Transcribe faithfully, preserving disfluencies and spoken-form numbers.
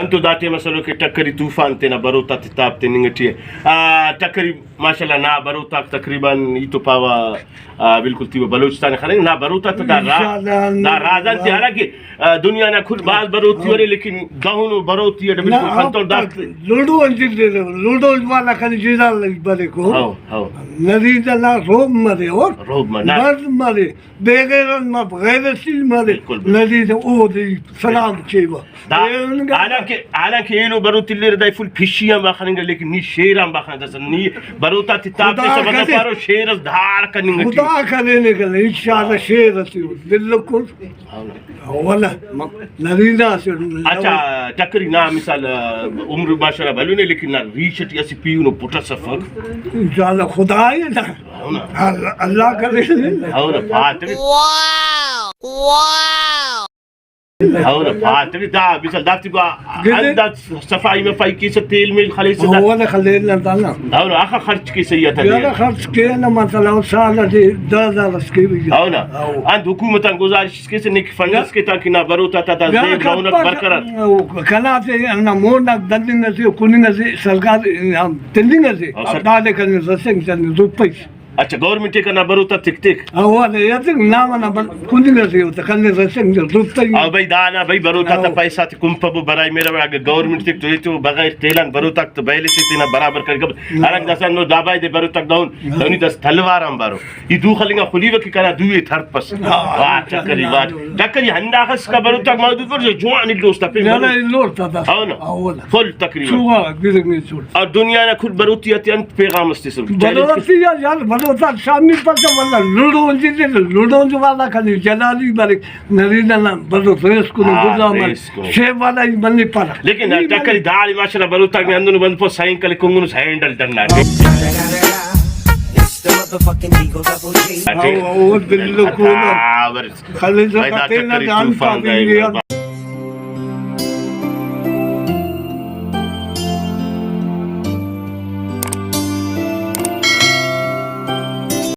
انتو دا ٹائم اسلو کہ ٹکری طوفان تینا بروت آتے تاپ تننگ ٹی ءِ۔ آ، ٹکری ماشاءاللہ نا بروت آک تقریباً ای تو پاوہ، آ، بالکل تیوہ بلوچستان خننگ نا بروت آتا دا را-، انشاءاللہ۔ دا رازان تے حالانکہ، آ، دنیا نا کل بھاز بروتی ارے لیکن دہنو بروتی اٹ بالکل نا، خنتون دا۔ لوڈو انجن دے لوڈو والا کنے جیزال بریک ہو۔ ہو، ہو۔ نرینہ نا روب مرے اور روب مرے۔ مرد مرے۔ بے غیرت مف، غیرتی مرے۔ بالکل، بالکل۔ نرینہ اودے سلام کیوہ۔ دا، اے انگا حالانکہ، حالانکہ ایلو بروت الیرہ دائے فل پشی آن بخننگ لیکن نی شیر آن بخنہ داسہ نی بروت آتے تاپ خدا تسہ مطلب کرے۔ پارو شیر اس دھاڑ کننگ ٹی۔ خدا کرے نے کنے انشاءاللہ شیر اسے بالکل۔ اولا نرینہ اسے۔ اچھا، ٹکری نا مثال، عمر ماشاءاللہ بھلو نے لیکن نا ریش ٹی اسہ پیہنو پٹ اس افک۔ انشاءاللہ خدا ءِ نا۔ ہو نا۔ اللہ، اللہ کرے۔ ہو نا، پاتری۔ ہو نا، پاتری دا مثال دافتے گوا گدے۔ اندا صفائی مفائی کیسہ تیل میل خلیسہ دا۔ ہو نا، خلیل نا دا نا۔ ہو نا، آخا خرچ کیسہ ای آتا زیادہ دے۔ خرچ کے نا مثلا سال ٹی دہ ہزار اس کے بھیا۔ ہو نا۔ ہو۔ انت حکومت آن گزارش اس کیسہ نے کہ فنڈ اس کے تاکہ نا بروت آتا دا زیب رونق برقرار۔ کنا تے ہندا مون آک دننگ اسے، کننگ اسے، سرکار تننگ اسے، ہاں، سر۔ دادے کنے رسینگ چنے روپئی۔ اچھا، گورنمنٹ ءِ کنا بروت آ تک تک؟ ہاں، او ارے، یا تک نام نا بر-، کننگ اسے ہوتا، کنے رسینگ روپئی۔ ہاں بھائی، دا نا بھائی، بروت آتا ہاں۔ پیسہ تے کنپبو برائے مہربانی، اگہ گورنمنٹ تک تو ایتو بغیر تیلان بروت آک تو بیلے سے تینا برابر کر گب۔ ہاں۔ ہرک داسا نو دابا دے بروت آک دہن، ہاں۔ دہنی دس تلوار آن بارو۔ ای دو خلنگا خلیوہ کہ کنا دوئے تھرپس۔ ہاں، واہ، ٹکری، واہ۔ ٹکری ہنداخس کا بروت آک محدود ور، جوان الوس تا پین نہ، نہ، بروت۔ الوس تا دا۔ ہاں نا۔ ہاں، اولا۔ فل تقریباً۔ سوغا گرنگی چوٹ۔ اور دنیا نا کل بروتی آتے انت پیغام اس تسر؟ بروتی آ یار، بروت آ شامی پاسہ والا لوڈو انجی دے، لوڈو انجی والا کنے جلالی بارے نرینہ نا بروت ریس کو ہاں، گزا مر۔ ریس کو۔ شیف والا ہی منی پارا۔ لیکن ای ٹکری داڑے ماشاءاللہ بروت آک میں اندن بند پو سائیکل کنگنس ہینڈل ڈنا۔ او، او، بالکل۔ ہاں، بس۔ خلیل بھائی، دا تینا ٹکری جان طوفان پاکی دا گیا۔